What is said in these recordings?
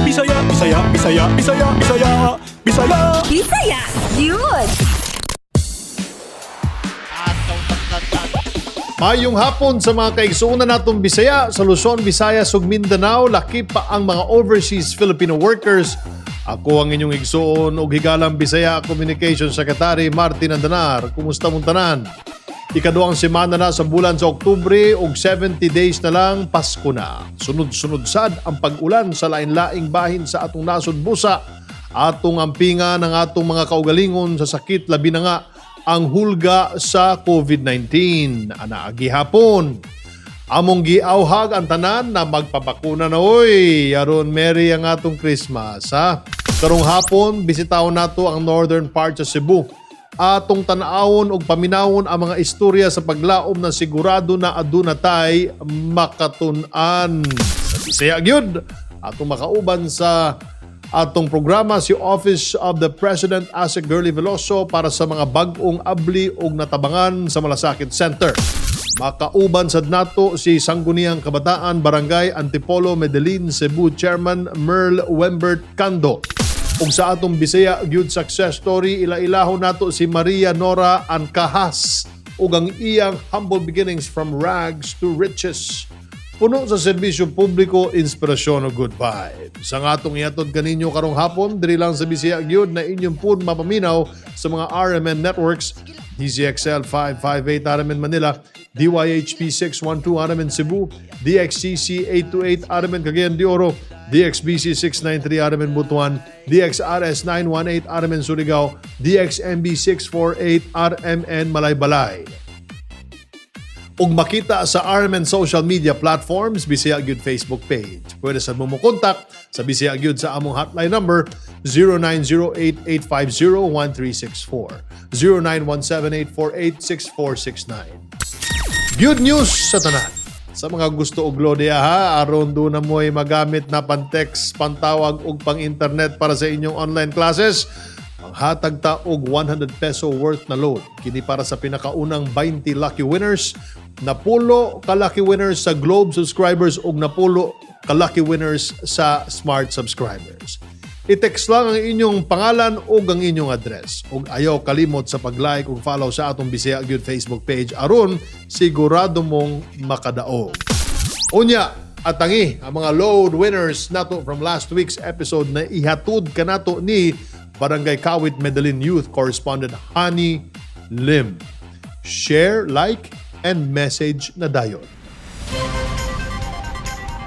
Bisaya, Bisaya, Bisaya, Bisaya, Bisaya, Bisaya. Bisaya, gyud! Mayong hapon sa mga kaigsuonan natong Bisaya sa Luzon, Visayas ug Mindanao, lakip pa ang mga overseas Filipino workers. Ako ang inyong igsuon ug higalang Bisaya, Communication Secretary Martin Andanar. Kumusta mong tanan? Ikaduhang semana na sa bulan sa Oktubre ug 70 days na lang, Pasko na. Sunod-sunod sad ang pag-ulan sa lain-laing bahin sa atong nasod busa. Atong ampinga ng atong mga kaugalingon sa sakit, labi na nga ang hulga sa COVID-19. Ana gihapon. Among giawhag ang tanan na magpabakuna na oy aron merry ang atong Christmas, ha. Karong hapon, bisitahon nato ang northern part sa Cebu. Atong tan-awon ug paminawon ang mga istorya sa paglaom na sigurado na aduna tay makatun-an. Sa Bisaya gyud, atong makauban sa atong programa si Office of the President Asec Girlie Veloso para sa mga bag-ong abli ug natabangan sa Malasakit Center. Makauban sad nato si Sangguniang Kabataan Barangay Antipolo, Medellin, Cebu Chairman Merl Wembert Cando. Ug sa atong Bisaya gyud success story, ila-ilahon nato si Maria Nora Ancahas ug ang iyang humble beginnings from rags to riches. Puno sa serbisyo publiko, inspirasyon o good vibes. Ang atong ihatod kaninyo karong hapon, diri lang sa Bisaya gyud na inyong pud mapaminaw sa mga RMN networks, DZXL 558 RMN Manila, DYHP 612 RMN Cebu, DXCC 828 RMN Cagayan de Oro, DXBC 693 RMN Butuan, DXRS 918 RMN Surigao, DXMB 648 RMN Malaybalay ug makita sa RMN social media platforms, Bisaya Gyud Facebook page. Pwede sa mo kontak sa Bisaya Gyud sa among hotline number 0908-850-1364, 0917-848-6469. Good news sa tanan. Sa mga gusto og load ha, aron duna mo'y magamit na pan-text, pantawag ug pang-internet para sa inyong online classes, manghatag ta og 100 peso worth na load. Kini para sa pinakaunang 20 lucky winners, napulo ka lucky winners sa Globe subscribers ug napulo ka lucky winners sa Smart subscribers. I-text lang ang inyong pangalan ug ang inyong address. Ug ayaw kalimot sa pag-like ug follow sa atong Bisaya Gyud Facebook page aron sigurado mong makadaog. Unya, atangi ang mga load winners nato from last week's episode na ihatod kanato ni Barangay Kawit Medellin Youth Correspondent Hani Lim. Share, like, and message na dayon.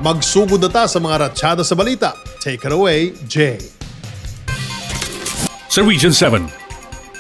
Magsugod na ta sa mga ratsyada sa balita. Take it away, Jay. Sa Region 7,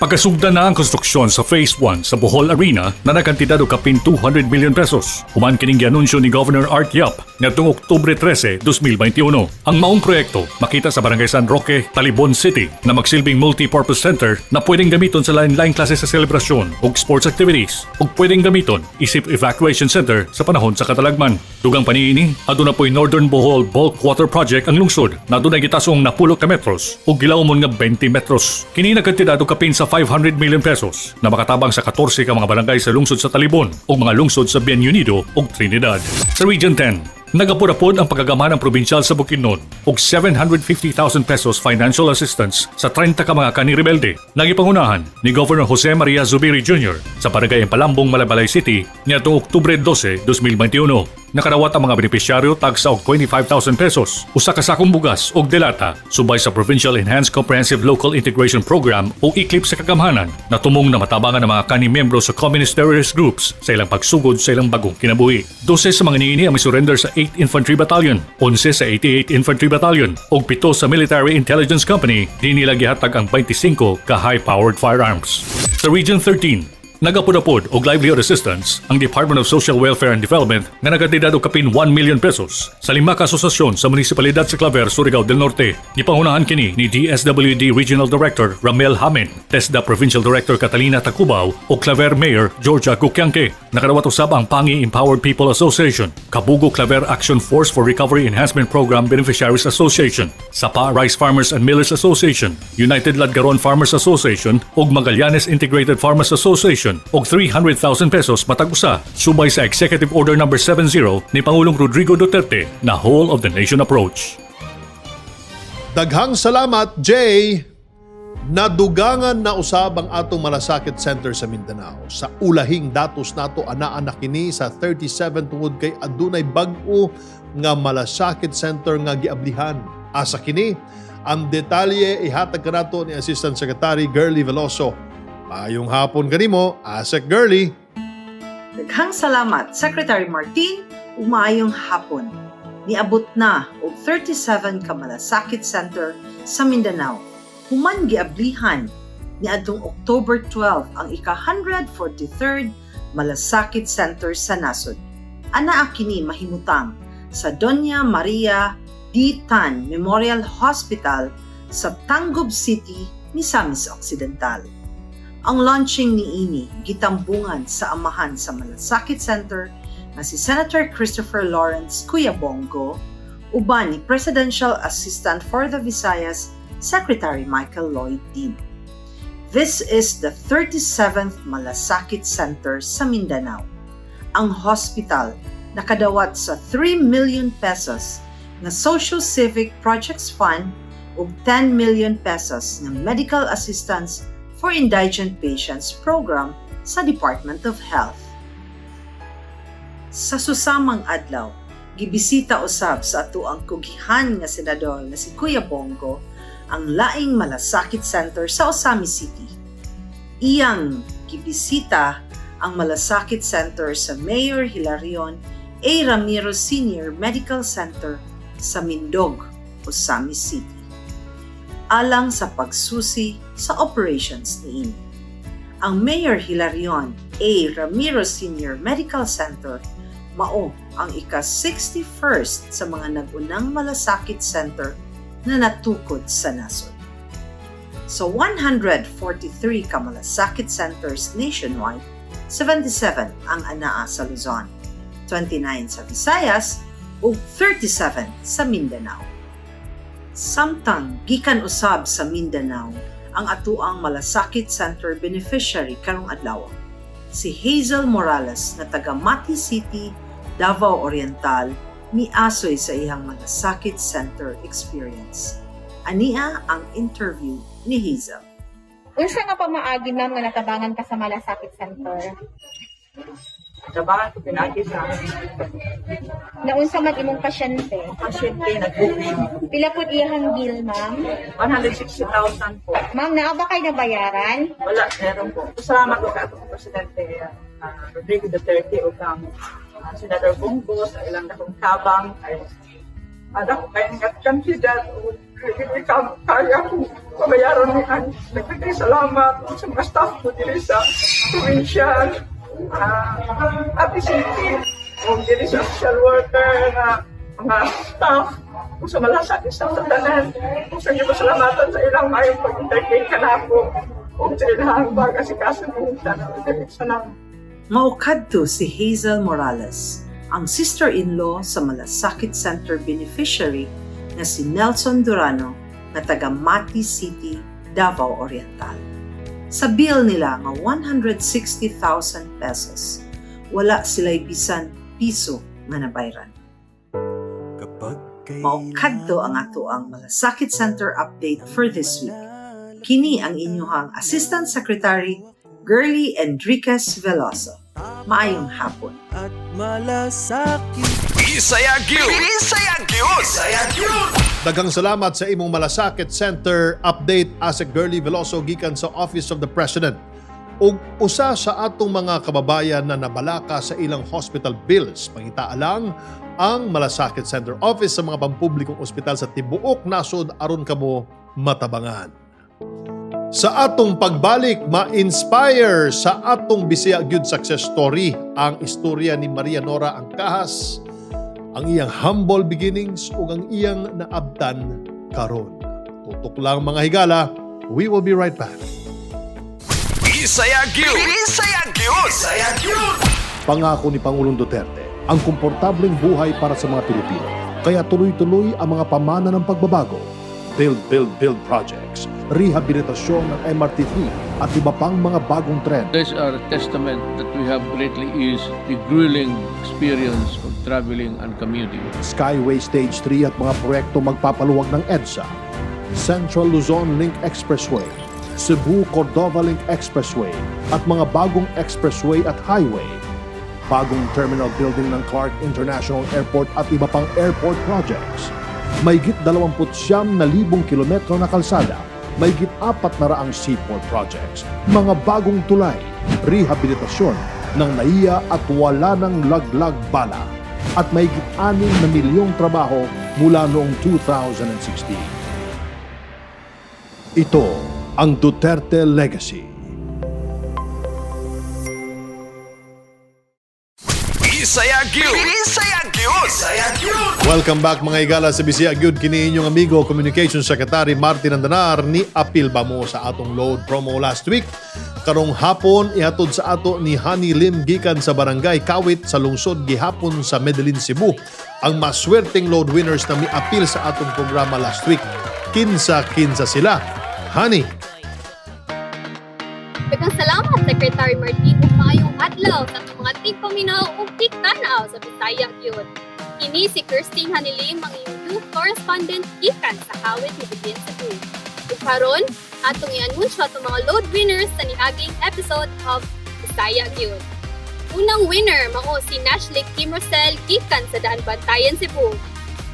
pagkasugdan na ang konstruksyon sa Phase 1 sa Bohol Arena na nagkantidad og kapin 200 million pesos. Human kining gianunsyo ni Governor Art Yap ngadtong Oktubre 13, 2021. Ang maong proyekto makita sa Barangay San Roque, Talibon City na magsilbing multi-purpose center na pwedeng gamiton sa lain-laing klase sa selebrasyon ug sports activities ug pwedeng gamiton isip evacuation center sa panahon sa katalagman. Dugang pa niini, aduna po'y Northern Bohol Bulk Water Project ang lungsod na adunay gitasong 10 ka metros ug gilawmon nga 20 metros. Kini nagkantidad og kapin sa 500 million pesos na makatabang sa 14 ka mga barangay sa lungsod sa Talibon ug mga lungsod sa Bien Unido ug Trinidad. Sa Region 10, nagapod-apod ang pagkagamhanan probinsyal sa Bukidnon og 750,000 pesos financial assistance sa 30 ka mga kani rebelde na gipangunahan ni Governor Jose Maria Zubiri Jr. sa Barangay Palambong, Malaybalay City niadtong Oktubre 12, 2021. Nakadawat ang mga benepisyaryo tagsa og 25,000 pesos, usa ka sakong bugas ug delata subay sa Provincial Enhanced Comprehensive Local Integration Program o ECLIP sa kagamhanan na tumong na matabangan ang mga kani miyembro sa communist terrorist groups sa ilang pagsugod sa ilang bagong kinabuhi. 12 sa mga niini ang surrender sa 8 Infantry Battalion, 11 sa 88 Infantry Battalion ug 7 sa Military Intelligence Company di nila gihatag ang 25 ka high-powered firearms. Sa Region 13, nagapod-apod og livelihood assistance ang Department of Social Welfare and Development nga nagkantidad og kapin 1 million pesos sa lima ka asosasyon sa munisipalidad sa Claver, Surigao del Norte. Gipangunahan kini ni DSWD Regional Director Ramel Hamen, TESDA Provincial Director Catalina Tacubaw ug Claver Mayor Georgia Gukiangke. Nakadawat usab ang Pangi Empowered People Association, Kabugo Claver Action Force for Recovery Enhancement Program Beneficiaries Association, Sapa Rice Farmers and Millers Association, United Ladgaron Farmers Association ug Magallanes Integrated Farmers Association og 300,000 pesos matag usa subay sa Executive Order Number 70 ni Pangulong Rodrigo Duterte na Whole of the Nation Approach. Daghang salamat, Jay! Nadugangan na usab ang atong Malasakit Center sa Mindanao. Sa ulahing datos nato, anaa na kini sa 37 tungod kay adunay bag-o nga Malasakit Center nga giablihan. Asa kini? Ang detalye ihatag kanato ni Assistant Secretary Girlie Veloso. Maayong hapon kanimo, Asec Girlie. Daghang salamat, Secretary Martin, ug maayong hapon. Niabot na og 37 ka Malasakit Center sa Mindanao. Human giablihan niadtong October 12 ang ika-143rd Malasakit Center sa nasod. Anaa kini mahimutang sa Doña Maria D. Tan Memorial Hospital sa Tangub City, Misamis Occidental. Ang launching niini gitambungan sa amahan sa Malasakit Center nga si Senator Christopher Lawrence Kuya Bong Go uban ni Presidential Assistant for the Visayas, Secretary Michael Lloyd Dean. This is the 37th Malasakit Center sa Mindanao. Ang hospital nakadawat sa ₱3 million nga Social Civic Projects Fund ug ₱10 million nga Medical Assistance for Indigent Patients Program sa Department of Health. Sa susamang adlaw, gibisita usab sa atoang kugihan nga senador nga si Kuya Bong Go ang laing Malasakit Center sa Ozamiz City. Iyang gibisita ang Malasakit Center sa Mayor Hilarion A. Ramiro Sr. Medical Center sa Mindog, Ozamiz City, alang sa pagsusi sa operations niini. Ang Mayor Hilarion A. Ramiro Sr. Medical Center mao ang ika-61st sa mga nag-unang Malasakit Center na natukod sa nasod. Sa 143 ka Malasakit Centers nationwide, 77 ang anaa sa Luzon, 29 sa Visayas ug 37 sa Mindanao. Samtang gikan usab sa Mindanao ang atoang Malasakit Center beneficiary karong adlaw, si Hazel Morales na taga Mati City, Davao Oriental, miasoy sa iyang Malasakit Center experience. Ania ang interview ni Hazel. Unsa nga pamaagi, ma'am, nga natabangan ka sa Malasakit Center? Trabaho ko pinaagi sa Naunsa man imong pasyente? Pasyente nag-booking. Pila pud iyang bill, ma'am? 160,000 po. Ma'am, naa ba kay nabayaran? Wala, meron po. Salamat ko sa atong Presidente Rodrigo Duterte o kang Senator Bong Go sa ilang dakong tabang ay anak kay nga kantidad o hindi ka kaya kung pabayaran ni ang nagkakay salamat sa mga staff ko diri sa provincial Ati City o diri sa social worker nga mga staff kung sa Malasakit staff sa tanan kung sa inyo pasalamatan sa ilang maayong pag-entertain kanako o sa ilang pag-asikaso ng tanan. Salamat. Mao kadto si Hazel Morales, ang sister-in-law sa Malasakit Center beneficiary na si Nelson Durano na taga Mati City, Davao Oriental. Sa bill nila nga ₱160,000, wala sila'y bisan piso nga nabayran. Mao kadto ang atoang Malasakit Center update for this week. Kini ang inyuhang Assistant Secretary Girlie Enriquez Veloso. Maayong hapon. Bisaya gyud. Bisaya gyud. Bisaya gyud. Daghang salamat sa imong Malasakit Center update, Asec Girlie Veloso, gikan sa Office of the President. Ug usa sa atong mga kababayan na nabalaka sa ilang hospital bills, pangitaa lang ang Malasakit Center Office sa mga pampublikong ospital sa tibuok nasod aron kamo matabangan. Sa atong pagbalik, ma-inspire sa atong Bisaya Gyud success story ang istorya ni Maria Nora Angkahas, ang iyang humble beginnings ug ang iyang naabtan karon. Tutok lang, mga higala, we will be right back. Bisaya gyud. Bisaya gyud. Bisaya gyud. Pangako ni Pangulong Duterte ang komportableng buhay para sa mga Pilipino. Kaya tuloy-tuloy ang mga pamana ng pagbabago. Build, build, build projects, rehabilitasyon ng MRT3 at iba pang mga bagong trend. These are a testament that we have greatly eased the grueling experience of traveling and commuting. Skyway Stage 3 at mga proyekto magpapaluwag ng EDSA. Central Luzon Link Expressway, Cebu-Cordova Link Expressway at mga bagong expressway at highway, bagong terminal building ng Clark International Airport at iba pang airport projects, mahigit 29,000 kilometro na kalsada, mahigit 400 seaport projects, mga bagong tulay, rehabilitasyon ng NAIA at wala ng laglag bala, at mahigit 6 na milyong trabaho mula noong 2016. Ito ang Duterte Legacy. Bisaya gyud. Bisaya gyud. Bisaya gyud. Welcome back, mga igala, sa Bisaya Gyud. Kini inyong amigo, Communications Secretary Martin Andanar. Ni apil ba mo sa atong load promo last week? Karong hapon, ihatod sa ato ni Honey Lim gikan sa Barangay Kawit sa lungsod gihapon sa Medellin, Cebu, ang maswerteng load winners na miapil sa atong programa last week. Kinsa-kinsa sila? Honey. Daghang salamat, Secretary Martin, ug maayong adlaw sa atong mga tigpaminaw ug tigtan-aw sa Bisaya gyud. Kini si Kirstin Hanilim, ang iyong youth correspondent gikan sa Kawit, Medellin, Cebu. Ug karon, atong i-anunsyo atong mga load winners sa niaging episode of Bisaya gyud. Unang winner mao si Nashley Kim Rosel gikan sa Daan Bantayan, Cebu.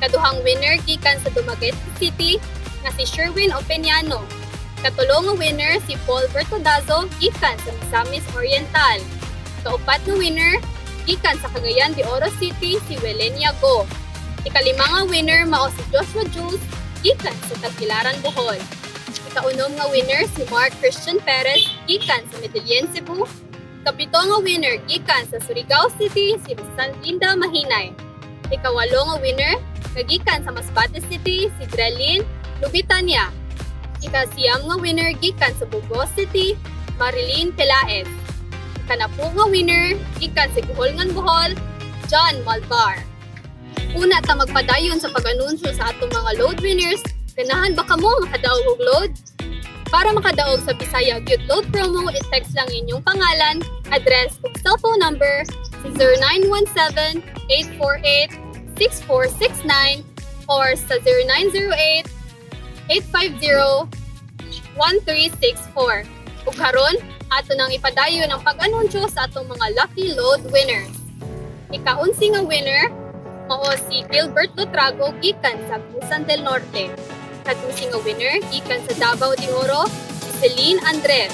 Kaduhang winner gikan sa Dumaguete City nga si Sherwin Openiano. Katulo nga winner si Paul Bertodazo gikan sa Misamis Oriental. Kaupat nga winner gikan sa Cagayan de Oro City si Welenia Go. Ikalima nga winner mao si Joshua Jules gikan sa Tagbilaran, Bohol. Ikaunom nga winner si Mark Christian Perez gikan sa Medellin, Cebu. Kapito nga winner gikan sa Surigao City si Rosalinda Mahinay. Ikawalo nga winner nga gikan sa Masbate City si Drelin Lubitania. Ikasiyam nga winner gikan sa Burgos City, Marilyn Pelaez. Ikanapu nga winner gikan sa Guholngan, Bohol, John Malvar. Una ta magpadayon sa pag-anunsyo sa atong mga load winners, ganahan ba kamo makadaog og load? Para makadaog sa Bisaya Gyud Load Promo, i-text lang inyong pangalan, address ug cellphone number sa 0917-848-6469 or sa 0908-850-1364. Ug karon, ato nang ipadayon ang pag-anunsyo sa atong mga lucky load winners. Ikaunsi nga winner mao si Gilbert Lutrago gikan sa Agusan del Norte. Ikadusi nga winner gikan sa Davao de Oro, si Celine Andres.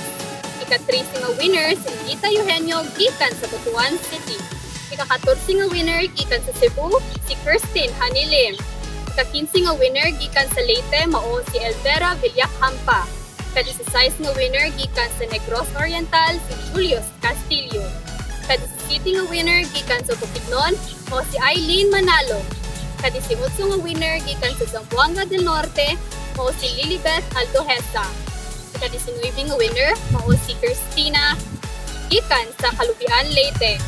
Ikatrese nga winner si Lita Eugenio gikan sa Butuan City. Ika-14 nga winner gikan sa Cebu, si Kirsten Hanilim. Ika-15 nga winner gikan sa Leyte mao si Elvera Villacampa. Ika-16 nga winner gikan sa Negros Oriental si Julius Castillo. Ika-17 nga winner gikan sa Bukidnon mao si Eileen Manalo. Ika-18 nga winner gikan sa Zamboanga del Norte mao si Lilibeth Aldohesa. Ika-19 nga winner mao si Christina gikan sa Kalubian, Leyte.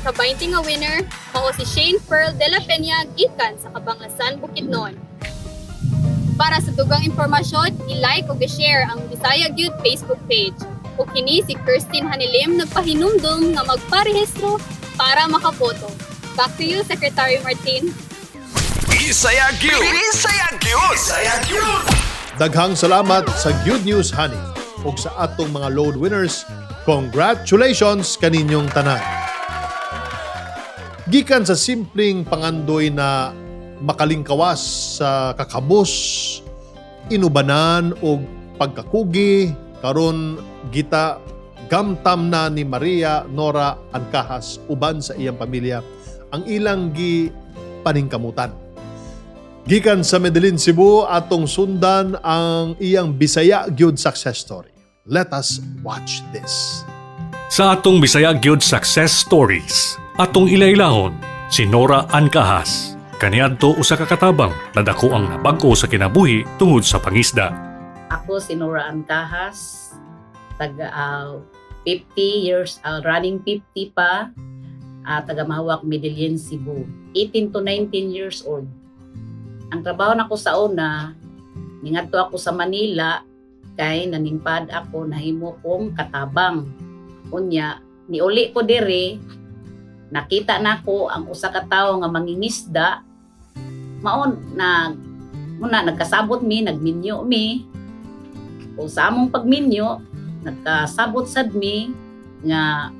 Ika-20 nga winner mao si Shane Pearl de la Peña gikan sa Kabanglasan, Bukidnon. Para sa dugang impormasyon, i-like ug i-share ang Bisaya Gyud Facebook page. Ug kini si Kirstin Hanilim, nagpahinumdum nga magparehistro para makaboto. Back to you, Secretary Martin. Bisaya gyud. Bisaya gyud. Bisaya gyud. Daghang salamat sa good news, Honey, ug sa atong mga load winners. Congratulations kaninyong tanan. Gikan sa simpleng pangandoy na makalingkawas sa kakabos, inubanan o pagkakugi, karon gita gamtam na ni Maria Nora Ancajas uban sa iyang pamilya ang ilang gi paningkamutan. Gikan sa Medellin, Cebu, atong sundan ang iyang Bisaya gyud success story. Let us watch this. Sa atong Bisaya gyud Success Stories, atong ilailahon si Nora Ancajas. Kaniadto usa ka katabang na dako ang nabag-o sa kinabuhi tungod sa pangisda. Ako si Nora Ancajas, taga 50 years, running 50 pa, taga Mahawak, Medellin, Cebu. 18 to 19 years old. Ang trabaho nako sa una, ningadto ako sa Manila kay naningpad ako, nahimo kong katabang. Unya, niuli ko diri, nakita nako ang usa ka tawo nga mangingisda, maon na Muna nagkasabot mi, nagminyo mi. O sa among pagminyo, nagkasabot sad mi nga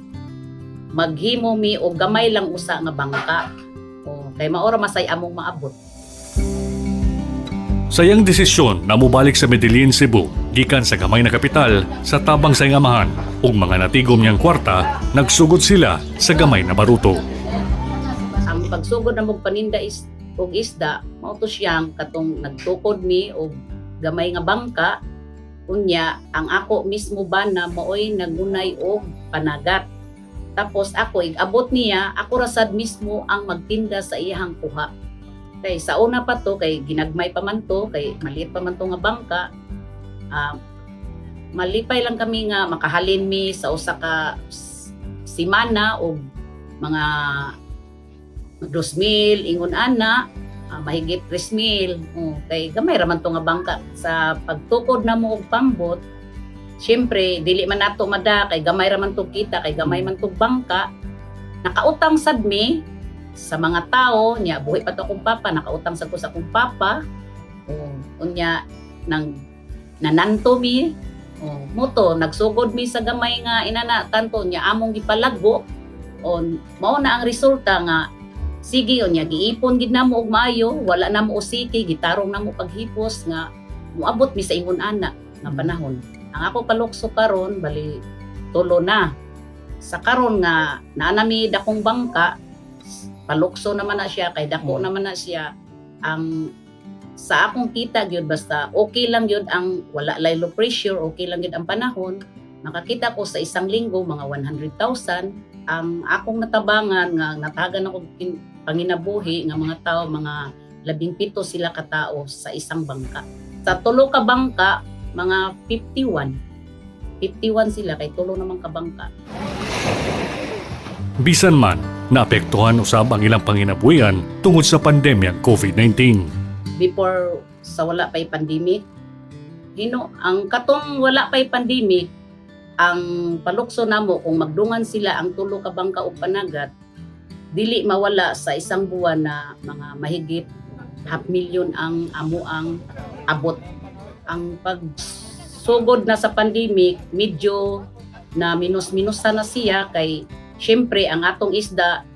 maghimo mi og gamay lang usa nga bangka. O kay mao ra masay among maabot. Sa iyang desisyon na mobalik sa Medellin, Cebu, gikan sa gamay na kapital sa tabang sa iyang amahan ug mga natigom niyang kwarta, nagsugod sila sa gamay na baruto. Ang pagsugod na mong paninda is og isda, mao to siyang katong nagtukod mi og gamay nga bangka. Unya ang ako mismo ba na maoy nagunay og panagat. Tapos ako igabot niya, ako ra sad mismo ang magtinda sa iyahang kuha. Kay sa una pa to, kay ginagmay pa man to, kay maliit pa man to nga bangka. Malipay lang kami nga makahalin mi sa usa ka simana og mga 2,000 ingon ana, mahigit 3,000. Oh, kay gamay ra man to nga bangka. Sa pagtukod na mo og pambot, syempre dili man nato mada kay gamay ra man to kita, kay gamay man to bangka. Nakautang sad mi sa mga tao nya, buhi pa to akong papa, nakautang sad ko sa akong papa. Oh, unya nang nananto mi. Oh, muto nagsugod mi sa gamay nga inana tanto nya among gipalago. On mao na ang resulta nga sige unya giipon gid namo og maayo, wala namo usiki, gitarong namo paghipos nga moabot mi sa ingon ana nga panahon. Ang ako palukso karon bali tulo na. Sa karon nga naa nami dakong bangka, palukso naman na siya kay dako naman na siya. Ang sa akong kita gyud basta okay lang gyud, ang wala lay low pressure, okay lang gyud ang panahon, makakita ko sa isang linggo mga 100,000. Ang akong natabangan nga natagan ako panginabuhi nga mga tao, mga 17 sila katao sa isang bangka. Sa tulo ka bangka, mga 51. 51 sila kay tulo naman ka bangka. Bisan man, naapektuhan usab ang ilang panginabuhian tungod sa pandemyang COVID-19. Before sa wala pa'y pandemic, hino ang katong wala pa'y pandemic, ang palukso namo kung magdungan sila ang tulo ka bangka og panagat, dili mawala sa isang buwan na mga mahigit 500,000 ang amo ang abot. Ang pagsugod na sa pandemic, medyo na minus-minus na siya kay syempre ang atong isda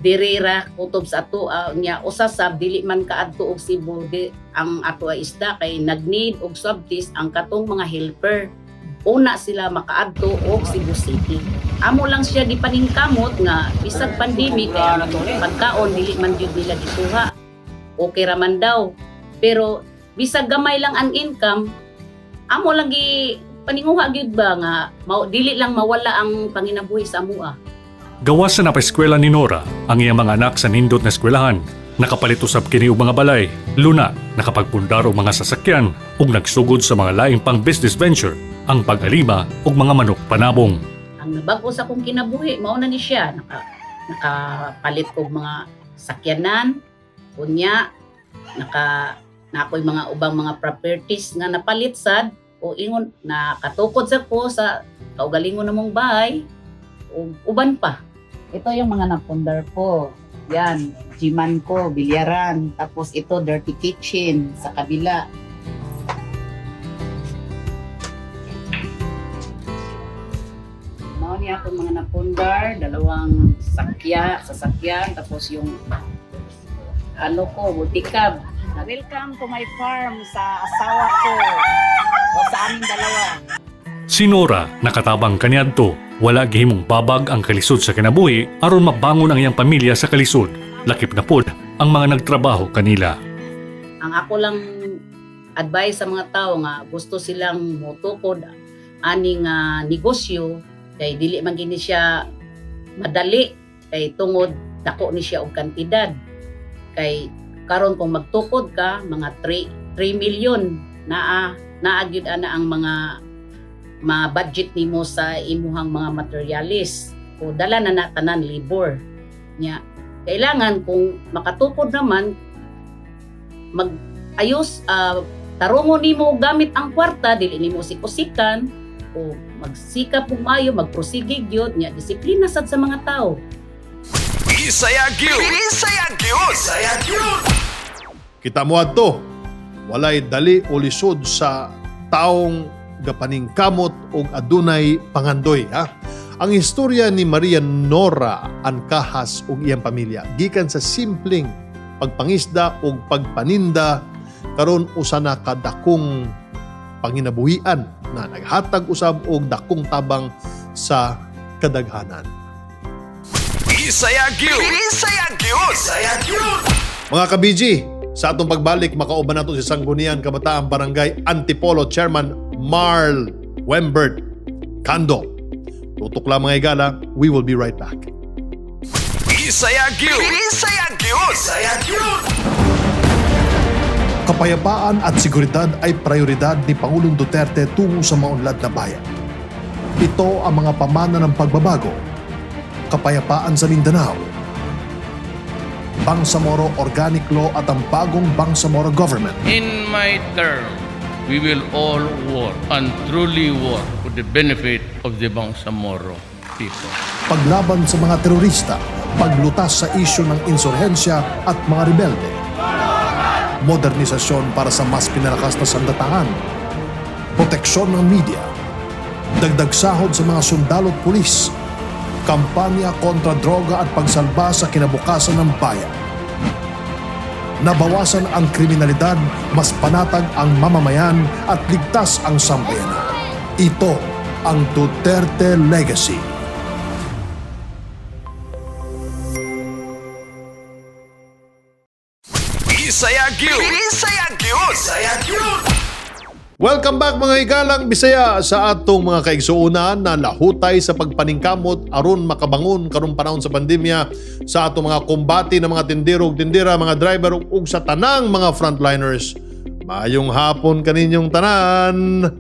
dirira kutob sa ato, nya usa sab dili man kaadto og Cebu di, ang ato ay isda kay nag-need og swab test ang katong mga helper. Una sila makaadto og Cebu City. Amo lang siya gipaningkamot nga bisag pandemic kay ang pagkaon dili man gyud nila gikuha. Okay ra man daw. Pero bisag gamay lang ang income, amo lang gi paninguha gyud ba nga dili lang mawala ang panginabuhi sa amoa. Gawas sa napaeskwela ni Nora ang iyang mga anak sa nindot na eskwelahan. Nakapalit usab kini og mga balay, luna, nakapagpundar og mga sasakyan ug nagsugod sa mga laing pang business venture, ang pag-alima ug mga manok panabong. Ang nabag-o sa akong kinabuhi, mao na ni siya. Nakapalit kog mga sakyanan, unya, na ako'y mga ubang mga properties nga napalit sad, o ingon, nakatukod sa ko sa kaugalingon namong bahay, o uban pa. Ito yung mga napundar ko. Yan, Jiman ko, bilyaran. Tapos ito, dirty kitchen sa kabila. Mao ni ako mga napundar, dalawang sasakyan, tapos yung ano ko, multicab. Welcome to my farm sa asawa ko o sa aming dalawa. Si Nora nakatabang kaniadto, wala gihimong babag ang kalisod sa kinabuhi aron mabangon ang iyang pamilya sa kalisod. Lakip na pod ang mga nagtrabaho kanila. Ang ako lang advice sa mga tao nga gusto silang motukod ani nga negosyo kay dili man gini siya madali kay tungod dako ni siya og kantidad. Kay karon kung magtukod ka mga 3 million naa naa gyud ana ang mga ma-budget nimo sa imuhang mga materialis o dala na na tanan labor nya. Kailangan kung makatukod naman mag-ayos, tarungon nimo gamit ang kwarta, dili nimo sikusikan o magsikap ug maayo, magprosige gyud nya, disiplina sad sa mga tao. Bisaya gyud. Bisaya gyud. Bisaya gyud. Kita mo adto. Walay dali o lisod sa taong gapaningkamot og adunay pangandoy, ha. Ang istorya ni Maria Nora Ancajas ug iyang pamilya gikan sa simpleng pagpangisda ug pagpaninda, karon usa na ka dakong panginabuhian na naghatag usab og dakong tabang sa kadaghanan. Bisaya gyud. Bisaya gyud. Bisaya gyud. Mga ka-BG, sa atong pagbalik, makauban nato si Sangguniang Kabataan Barangay Antipolo Chairman Marl Wembert Kando. Tutok lang, mga igala, we will be right back. Bisaya gyud. Bisaya gyud. Bisaya gyud. Kapayapaan at seguridad ay prioridad ni Pangulong Duterte tungo sa maunlad na bayan. Ito ang mga pamana ng pagbabago. Kapayapaan sa Mindanao, Bangsamoro Organic Law at ang bagong Bangsamoro Government. In my term, we will all work and truly work for the benefit of the Bangsamoro people. Paglaban sa mga terorista, paglutas sa isyu ng insurhensya at mga rebelde. Modernisasyon para sa mas pinalakas na sandatahan. Proteksyon ng media. Dagdag sahod sa mga sundalo at pulis. Kampanya kontra droga at pagsalba sa kinabukasan ng bayan. Nabawasan ang kriminalidad, mas panatag ang mamamayan at ligtas ang sambayanan. Ito ang Duterte Legacy. Bisaya gyud. Bisaya gyud. Bisaya gyud. Welcome back, mga igalang Bisaya, sa atong mga kaigsuonan na lahutay sa pagpaningkamot aron makabangon karong panahon sa pandemya, sa atong mga kumbati ng mga tindero ug tindera, mga driver ug sa tanang mga frontliners. Maayong hapon kaninyong tanan.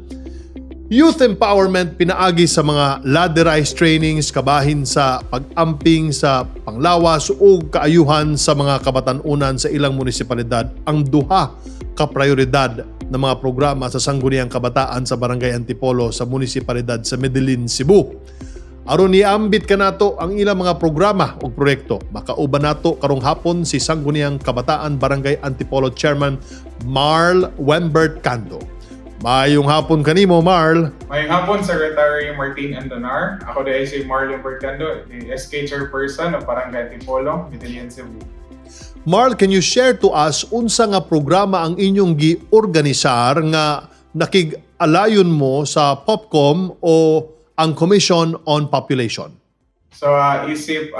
Youth empowerment pinaagi sa mga ladderized trainings kabahin sa pag-amping sa panglawas ug kaayuhan sa mga kabatan-unan sa ilang munisipalidad ang duha ka prioridad ng mga programa sa Sangguniang Kabataan sa Barangay Antipolo sa munisipalidad sa Medellin, Cebu. Aron iambit kanato ang ilang mga programa ug proyekto, makauban nato karong hapon si Sangguniang Kabataan Barangay Antipolo Chairman Marl Wembert Cando. Maayong hapon kanimo, Marl. Maayong hapon, Secretary Martin Andanar. Ako diay si Marlon Bertando, the SK Chairperson of Barangay Antipolo, Medellin, Cebu. Marl, can you share to us unsa nga programa ang inyong gi-organisar nga nakig-alayon mo sa POPCOM o ang Commission on Population? So, isip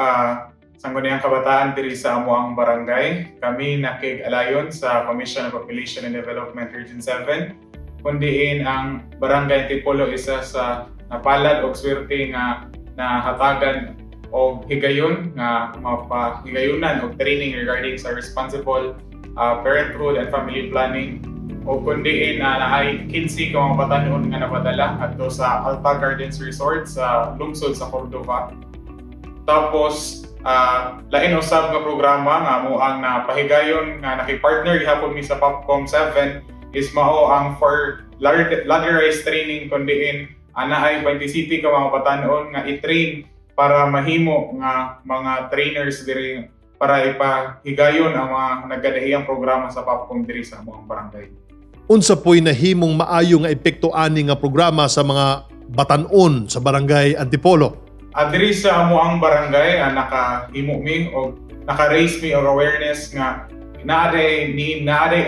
Sangguniang Kabataan diri sa amoang barangay, kami nakig-alayon sa Commission on Population and Development Region 7, kun diin ang Barangay Antipolo isa sa napalad og swerte nga nahatagan og higayon nga mapahigayunan og training regarding sa responsible parenthood and family planning, o kun diin naay 15 ka mga batanon nga napadala adto sa Alta Gardens Resort sa lungsod sa Cordova. Tapos lain usab nga programa nga amo ang napahigayon nga nakipartner gihapon mi sa POPCOM 7 is mao ang for ladderized training, kun diin anaay 20 city ka mga batanon nga i-train para mahimo nga mga trainers diri para ipahigayon ang mga nagkadaiyang programa sa POPCOM diri sa among barangay. Unsa po'y nahimong maayo nga epekto ani nga programa sa mga batanon sa Barangay Antipolo? Diri sa amoang barangay, nakahimo mi og naka-raise mi og awareness nga naa day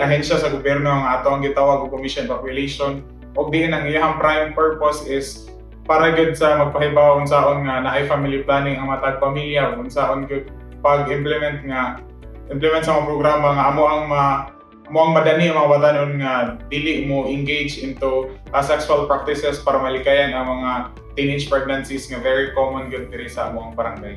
ahensya sa gobyerno ang ato ang gitawag og Commission Population, og diin ang iyang prime purpose is para gyud sa magpahibaw unsaon nga naay family planning ang matag pamilya, unsaon gyud pag-implement nga implement sa mga programa nga amo ang madani ang mga batanon nga dili mo engage into sexual practices para malikayan ang mga teenage pregnancies nga very common gyud diri sa among barangay.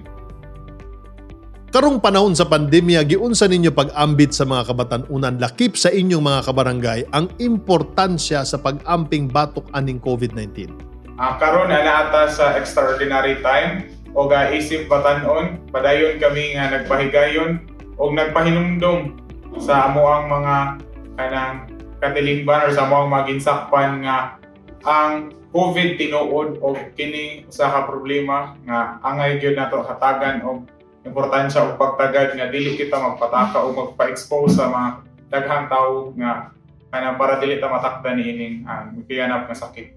Karong panahon sa pandemya, giunsa ninyo pag-ambit sa mga kabatan-unan lakip sa inyong mga kabarangay ang importansya sa pag-amping batok aning COVID-19? Karon na naata sa extraordinary time o isip batanon, padayon kami nga nagpahigayon og nagpahinumdom sa amoang mga kanang katilingban or sa amoang mga ginsakpan nga ang COVID tinuod og kini usa ka problema nga angay gyud nato hatagan og importansya og pagtagad nga dili kita magpataka o magpa-expose sa mga daghang tawo nga Kana para dili ta matakda niining giganap nga sakit.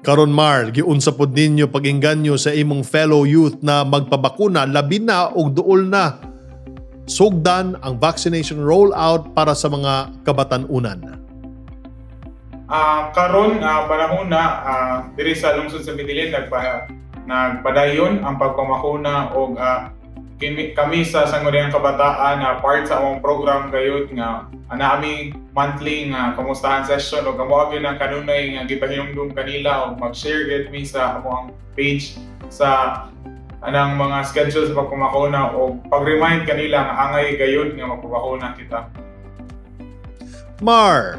Karon Marl, giunsa pod ninyo pag-inganyo sa imong fellow youth na magpabakuna, labi na og duol na sugdan ang vaccination rollout para sa mga kabatan-unan? Karon panahon na diri sa lungsod sa Medellin nagpadayon ang pagpamakuna og kami sa Sangguniang Kabataan na part sa among program gayud nga ana ami monthly nga kamustahan session og amo gyud ang kanunay nga gipahinumdum kanila og mag-share gyud mi sa among page sa anang mga schedule sa pagpamakuna og pag-remind kanila nga angay gayud nga magpabakuna kita. Mar,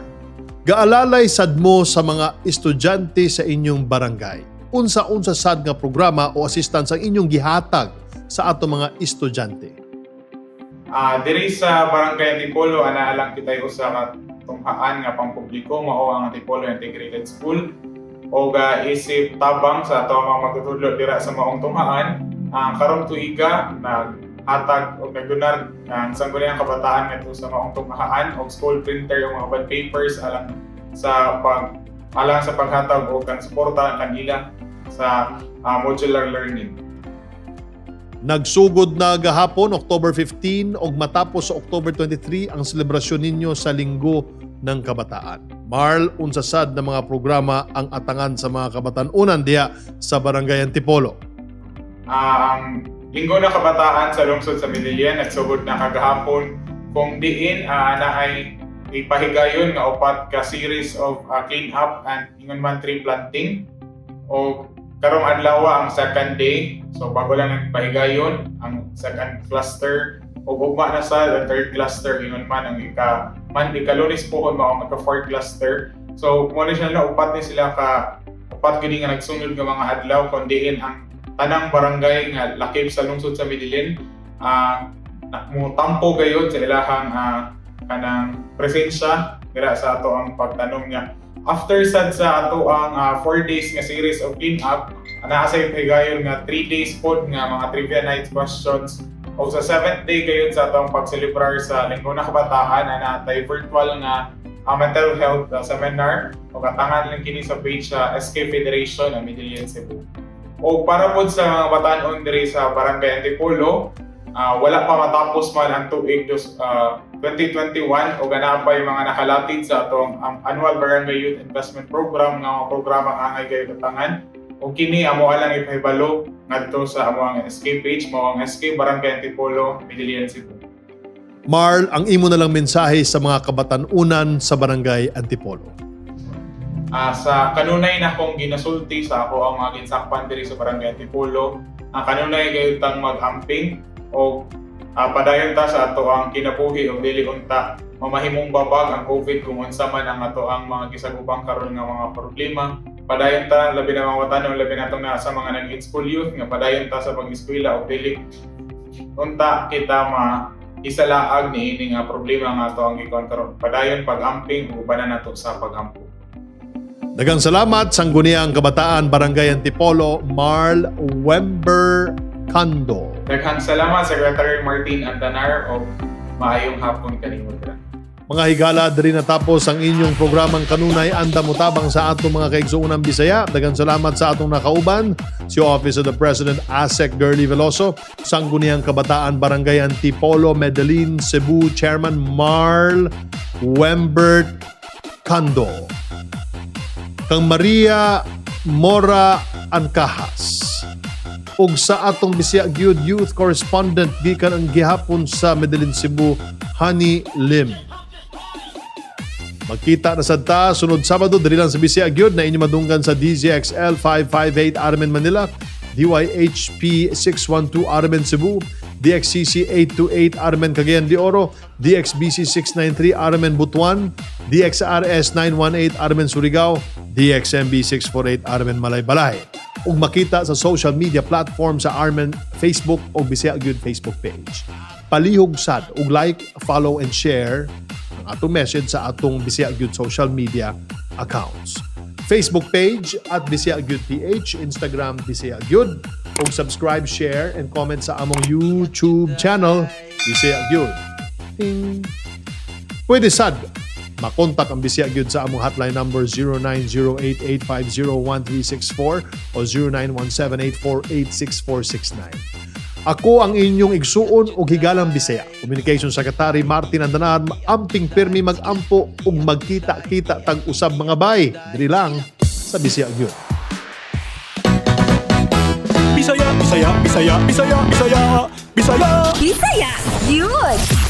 gaalalay sad mo sa mga estudyante sa inyong barangay. Unsa-unsa sad nga programa o assistance ang inyong gihatag sa ato mga estudyante? Diri sa Barangay Antipolo, ana lang kitay usa ka tunghaan nga pangpubliko, mao ang Antipolo Integrated School. Og isip tabang sa ato mga magtutudlo dira sa maong tunghaan, karong tuiga naghatag og nagdonar ang Sangguniang Kabataan ngadto sa maong tunghaan og school printer og mga bond papers alang sa paghatag og kan suporta kanila sa modular learning. Nagsugod na gahapon, October 15, ug matapos sa October 23 ang selebrasyon ninyo sa Linggo ng Kabataan. Marl, unsa sad na mga programa ang atangan sa mga kabatan-unan diha sa Barangay Antipolo? Ang Linggo ng Kabataan sa lungsod sa Medellin nagsugod na kagahapon kung diin naay ipahigayon nga upat ka series of clean up and ingon man tree planting, o karong adlaw ang second day, so bago lang nagpahigayon ang second cluster, ug ugma na sa the third cluster, ingon man ang ika man ikalunes po mao ang ika fourth cluster. So mo na siya na upat ni sila ka upat gini nga nagsunod nga mga adlaw kung diin ang tanang barangay nga lakip sa lungsod sa Medellin mo tampo gayud sa ilahang kanang presensya dira sa ato ang pagtanom niya. After sad sa ato ang 4 days nga series of clean up, naa sa higayon nga 3 days pod nga mga trivia nights questions, o sa 7th day gayud sa atong pagselebrar sa Linggo na Kabataan, ana tay virtual nga mental health seminar, o katangan lang kini sa page sa SK Federation ang Medellin Cebu. O para pod sa mga batan-on diri sa Barangay Antipolo, wala pa matapos man ang tuig 2021 o gana pa yung mga nakalatid sa atong annual Barangay Youth Investment Program nga mga programa ang angay kayo katangan. O kini amo lang ipahibalo ngadto sa amo ang SK page, mao ang SK Barangay Antipolo, Medellin Cebu. Marl, ang imo na lang mensahe sa mga kabatan-unan sa Barangay Antipolo. Sa kanunay na akong ginasulti sa ako ang mga ginsakpan diri sa Barangay Antipolo, ang kanunay kayo tang mag-amping o padayon ta sa ato ang kinabuhi o dili unta mamahimong babag ang COVID kung unsa man ang ato ang mga gisagupang karon nga mga problema. Padayon ta, labi na mga batanon, labi na atong nasa mga nag-school youth nga padayon ta sa pag-eskwela o dili unta kita ma isalaag ni ini nga problema nga ato ang gikuan karon. Padayon pag-amping ug ubanan nato sa pag-ampo. Daghang salamat, Sangguniang Kabataan Barangay Antipolo, Marl Wember Kando. Daghang salamat, Secretary Martin Andanar, og maayong hapon kanimo dira. Mga higala, diri natapos ang inyong programang kanunay Andam Mutabang sa atong mga kaigsuonang Bisaya. Daghang salamat sa atong nakauban, si Office of the President ASEC Girlie Veloso, Sangguniang Kabataan Barangay Antipolo, Medellin, Cebu, Chairman Marl Wembert Kando. Kang Maria Mora Ancajas. Ug sa atong Bisaya gyud Youth Correspondent gikan ang gihapon sa Medellin, Cebu, Honey Lim. Magkita na sad ta sunod Sabado diri lang sa Bisaya gyud na inyo madunggan sa DZXL 558 Armen Manila, DYHP 612 Armen Cebu, DXCC 828 Armen Cagayan de Oro, DXBC 693 Armen Butuan, DXRS 918 Armen Surigao, DXMB 648 Armen Malaybalay. Ug makita sa social media platform sa Armen Facebook o Bisaya gyud Facebook page. Palihog sad og like, follow and share ang atong message sa atong Bisaya gyud social media accounts. Facebook page at Bisaya gyud PH, Instagram Bisaya gyud, ug subscribe, share and comment sa among YouTube channel Bisaya gyud. Ting. Pwede sad Makontak ang Bisaya gyud sa among hotline number 0908-850-1364 o 0917-848-6469. Ako ang inyong igsuon og higalang Bisaya. Communication Secretary Martin Andanar, amping pirmi mag-ampo ug magkita-kita tag-usab mga bay. Diri lang sa Bisaya gyud. Bisaya, Bisaya, Bisaya, Bisaya, Bisaya, Bisaya. Bisaya, yun!